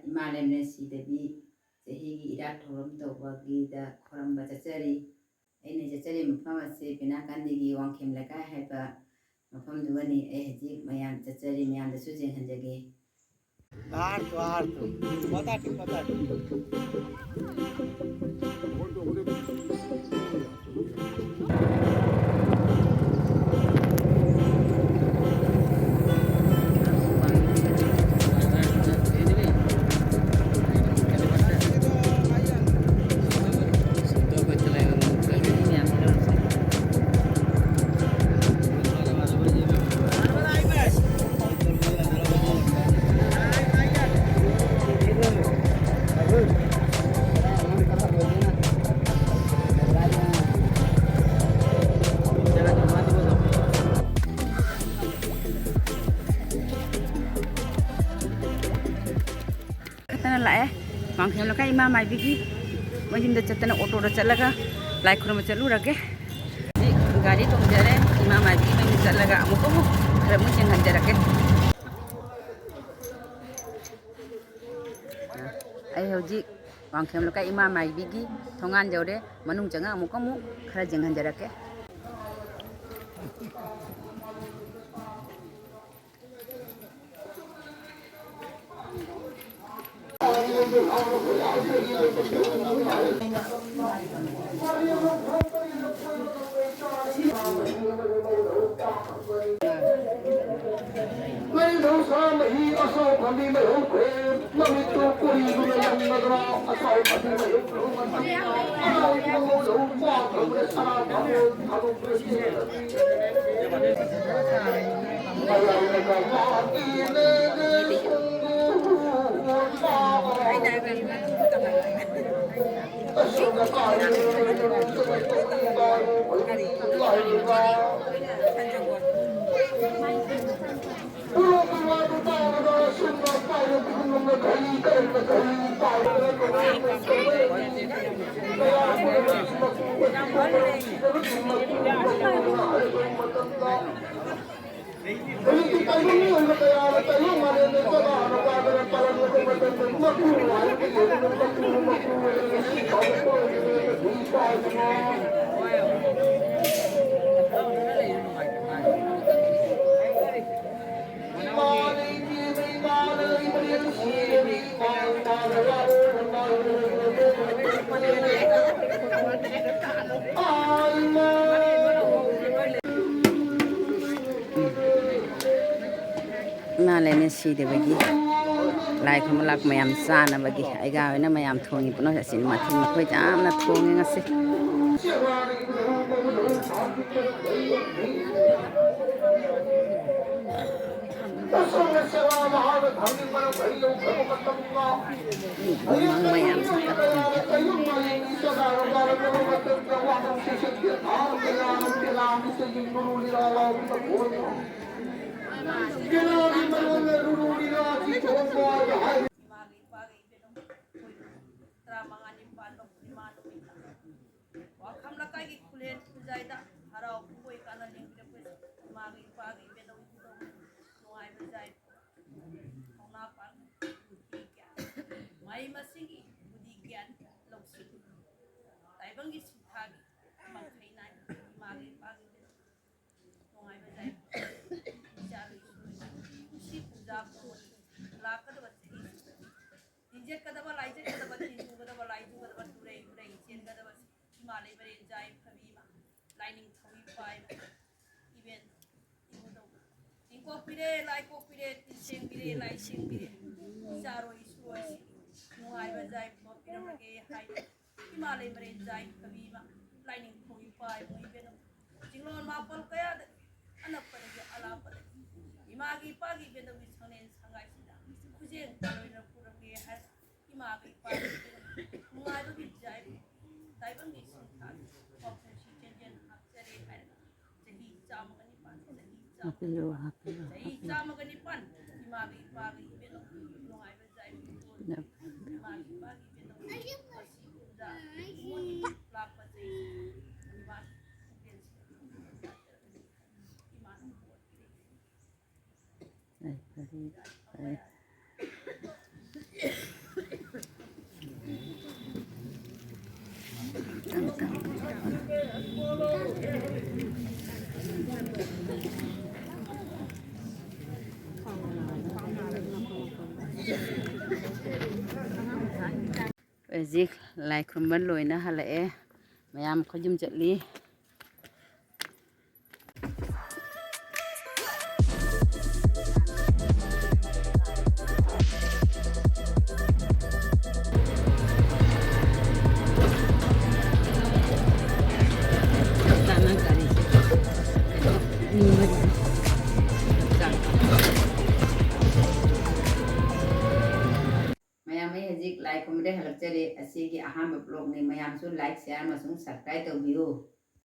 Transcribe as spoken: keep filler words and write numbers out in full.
ꯏꯃꯥ ꯂꯦꯝꯅ ꯁꯤꯗꯕꯤ ꯆꯍꯤꯒꯤ ꯏꯔꯥꯠ ꯊꯧꯔꯝ ꯇꯧꯕꯒꯤꯗ ꯈꯣꯏꯔꯝꯕ ꯆꯠꯆꯔꯤ꯫ ꯑꯩꯅ ꯆꯠꯆꯔꯤꯕ ꯃꯐꯝ ꯑꯁꯤ ꯄꯦꯅꯥꯀꯥꯟꯗꯤꯒꯤ ꯋꯥꯡꯈꯦꯝ ꯂꯩꯀꯥꯏ ꯍꯥꯏꯕ ꯃꯐꯝꯗꯨꯒꯅꯤ꯫ ꯑꯩ ꯍꯧꯖꯤꯛ ꯃꯌꯥꯝ ꯆꯠꯆꯔꯤ, ꯃꯌꯥꯝꯗꯁꯨ ꯌꯦꯡꯍꯟꯖꯒꯦ꯫ Harto, harto. Boa tarde, boa tarde. ꯈꯛꯇꯅ ꯂꯥꯛꯑꯦ꯫ ꯋꯥꯡꯈꯦꯝ ꯂꯩꯀꯥꯏ ꯏꯃꯥ ꯃꯥꯏꯕꯤꯒꯤ ꯃꯌꯨꯝꯗ ꯆꯠꯇꯅ ꯑꯣꯇꯣꯗ ꯆꯠꯂꯒ ꯂꯥꯏ ꯈꯨꯔꯨꯝꯕ ꯆꯠꯂꯨꯔꯒꯦ꯫ ꯍꯧꯖꯤꯛ ꯒꯥꯔꯤ ꯇꯣꯡꯖꯔꯦ꯫ ꯏꯃꯥ ꯃꯥꯏꯕꯤꯒꯤ ꯃꯌꯨꯝꯗ ꯆꯠꯂꯒ ꯑꯃꯨꯛꯀ ꯑꯃꯨꯛ ꯈꯔ ꯑꯃꯨꯛ ꯌꯦꯡꯍꯟꯖꯔꯛꯀꯦ꯫ ꯑꯩ ꯍꯧꯖꯤꯛ ꯋꯥꯡꯈꯦꯝ ꯂꯩꯀꯥꯏ ꯏꯃꯥ ꯃꯥꯏꯕꯤꯒꯤ ꯊꯣꯡꯒꯥꯟ ꯌꯧꯔꯦ꯫ ꯃꯅꯨꯡ ꯆꯪꯉ ꯑꯃꯨꯛꯀ ꯑꯃꯨꯛ ꯈꯔ ꯌꯦꯡꯍꯟꯖꯔꯛꯀꯦ꯫ ꯍꯧꯖꯤꯛꯇꯤ ꯇꯥꯏꯕꯪ ꯃꯤꯑꯣꯏꯕ ꯀꯌꯥꯅ ꯇꯥꯏꯕꯪ ꯃꯥꯂꯦꯝꯗ ꯖꯒꯥ ꯍꯥꯟꯅ ꯄꯥꯏꯕꯗ ꯄꯥꯜꯂꯝꯂꯕ ꯏꯃꯥ ꯂꯩꯅ ꯁꯤꯗꯕꯒꯤ ꯂꯥꯏ ꯈꯨꯔꯨꯝꯕ ꯂꯥꯛꯄ ꯃꯌꯥꯝ ꯆꯥꯅꯕꯒꯤ ꯑꯩꯒꯥ ꯍꯣꯏꯅ ꯃꯌꯥꯝ ꯊꯣꯡꯉꯤ ꯄꯨꯝꯅꯃꯛ ꯑꯁꯤ ꯃꯊꯦꯜ ꯃꯈꯣꯏ ꯌꯥꯝꯅ ꯊꯣꯡꯉꯤ ꯉꯁꯤ꯫ ꯃꯌꯥꯝꯁꯦ ꯀꯠꯇꯅ꯫ ꯏꯃꯥꯒꯤ ꯏꯄꯥꯒꯤ ꯏꯕꯦꯟ ꯑꯩꯈꯣꯏ ꯇꯔꯥꯃꯉꯥꯅꯤ ꯄꯥꯟꯕ ꯄꯨꯔꯅꯤꯃꯥ ꯅꯨꯃꯤꯠꯇ ꯋꯥꯈꯝ ꯂꯩꯀꯥꯏꯒꯤ ꯈꯨꯂꯦꯟ ꯈꯨꯟꯖꯥꯏꯗ ꯍꯔꯥꯎ ꯀꯨꯝꯍꯩ ꯀꯥꯟꯅ ꯂꯦꯡꯕꯤꯔꯛꯄꯁꯤ ꯏꯃꯥꯒꯤ ꯏꯄꯥꯒꯤ ꯏꯕꯦꯟ ꯑꯩꯈꯣꯏ ꯅꯨꯡꯉꯥꯏꯕ ꯌꯥꯏ꯫ ꯊꯧꯅꯥ ꯄꯥꯡꯒꯜ, ꯕꯨꯗꯤ ꯒ꯭ꯌꯥꯟ, ꯃꯍꯩ ꯃꯁꯤꯡꯒꯤ ꯕꯨꯗꯤ ꯒ꯭ꯌꯥꯟ ꯂꯧꯁꯤꯡ, ꯇꯥꯏꯕꯪꯒꯤ ꯁꯤꯟꯊꯥꯒꯤ ꯃꯈꯩ ꯅꯥꯏ꯫ ꯏꯃꯥꯒꯤ ꯏꯄꯥꯒꯤ ꯅꯨꯡꯉꯥꯏꯕ ꯌꯥꯏ꯫ ꯏꯆꯥ ꯂꯣꯏꯁꯨ ꯂꯣꯏꯁꯨ ꯀꯨꯝꯁꯤ ꯀꯨꯝꯖꯥ ꯀꯨꯝ ꯂꯥꯛꯀꯗꯕ ꯆꯍꯤ ꯇꯤꯟꯖꯠꯀꯗꯕ, ꯂꯥꯏꯖꯠꯀꯗꯕ, ꯇꯤꯟ ꯇꯨꯒꯗꯕ, ꯂꯥꯏ ꯇꯨꯒꯗꯕ, ꯇꯨꯔꯩ ꯎꯔꯩ ꯆꯦꯟꯒꯗꯕ ꯏꯃꯥ ꯂꯩꯃꯔꯦꯟ ꯖꯥꯏ ꯐꯕꯤ ꯏꯃꯥ, ꯂꯥꯏꯅꯤꯡꯊꯧ ꯏꯄꯥ ꯏꯃꯥ, ꯏꯕꯦꯟ ꯏꯕꯨꯙꯧ, ꯇꯤꯟꯀꯣꯛꯄꯤꯔꯦ, ꯂꯥꯏꯀꯣꯛꯄꯤꯔꯦ, ꯇꯤꯟꯁꯦꯡꯕꯤꯔꯦ, ꯂꯥꯏꯁꯦꯡꯕꯤꯔꯦ, ꯏꯆꯥꯔꯣꯏ ꯏꯁꯨꯔꯣꯏ ꯅꯨꯡꯉꯥꯏꯕ ꯖꯥꯏ ꯄꯤꯔꯝꯂꯒꯦ ꯍꯥꯏꯅ ꯏꯃꯥ ꯂꯩꯃꯔꯦꯟ ꯖꯥꯏ ꯐꯕꯤ ꯏꯃꯥ, ꯂꯥꯏꯅꯤꯡꯊꯧ ꯏꯄꯥ ꯏꯃꯥ ꯏꯕꯦꯟ ꯆꯤꯡꯂꯣꯟ ꯃꯥꯄꯜ ꯀꯌꯥꯗꯒꯤ, ꯑꯅꯛꯄꯗꯒꯤ ꯑꯂꯥꯞꯄꯗꯒꯤ ꯏꯃꯥꯒꯤ ꯏꯄꯥꯒꯤ ꯏꯕꯦꯟꯗꯧꯒꯤ ꯁꯪꯂꯦꯟ ꯁꯪꯒꯥꯏꯁꯤꯗ ꯈꯨꯖꯦꯡ ꯄꯥꯜꯂꯣꯏꯅ ꯄꯨꯔꯝꯒꯦ ꯍꯥꯏ꯫ ꯏꯃꯥꯒꯤ ꯏꯄꯥꯒꯤ ꯏꯕꯦꯟꯗꯧ ꯅꯨꯡꯉꯥꯏꯕꯒꯤ ꯖꯥꯏ ꯇꯥꯏꯕꯪꯒꯤ ꯁꯤꯟꯊꯥ ꯃꯄꯨꯁꯤ ꯆꯦꯟꯖꯦꯜ ꯍꯥꯞꯆꯔꯦ ꯍꯥꯏꯔꯒ ꯆꯍꯤ ꯆꯥꯝꯃꯒ ꯅꯤꯄꯥꯟ, ꯆꯍꯤ ꯆꯥꯝꯃꯒ ꯍꯥꯞꯄꯤꯔꯣ, ꯍꯥꯞꯄꯤꯔꯣ, ꯆꯍꯤ ꯍꯥꯞꯄꯤꯔꯣ꯫ ꯆꯥꯝꯃꯒ ꯅꯤꯄꯥꯟ ꯏꯃꯥꯒꯤ ꯏꯄꯥꯒꯤ ꯏꯕꯦꯟꯗꯧ ꯅꯨꯡꯉꯥꯏꯕ ꯖꯥꯏ ꯏꯃꯥꯒꯤ ꯏꯄꯥꯒꯤ ꯏꯕꯦꯟꯗꯧ ꯉꯁꯤ ꯀꯨꯝꯖꯥ ꯂꯥꯛꯄ ꯆꯍꯤ ꯏꯃꯥꯒꯤ ꯏꯕꯦꯟꯁꯤꯡ ꯏꯃꯥꯅ ꯄꯣꯠ ꯄꯤꯔꯛꯏ꯫ ꯑꯩ ꯀꯔꯤ, ꯑꯩ ꯍꯧꯖꯤꯛ ꯂꯥꯏ ꯈꯨꯔꯨꯝꯕ ꯂꯣꯏꯅ ꯍꯜꯂꯛꯑꯦ꯫ ꯃꯌꯥꯝ ꯈꯣꯏꯖꯨꯝ ꯆꯠꯂꯤ꯫ ꯃꯌꯥꯝ, ꯑꯩ ꯍꯧꯖꯤꯛ ꯂꯥꯏ ꯈꯨꯔꯨꯝꯕꯗꯩ ꯍꯜꯂꯛꯆꯔꯦ꯫ ꯑꯁꯤꯒꯤ ꯑꯍꯥꯟꯕ vlogꯅꯤ꯫ ꯃꯌꯥꯝꯁꯨ like, share ꯑꯃꯁꯨꯡ subscribe ꯇꯧꯕꯤꯌꯨ꯫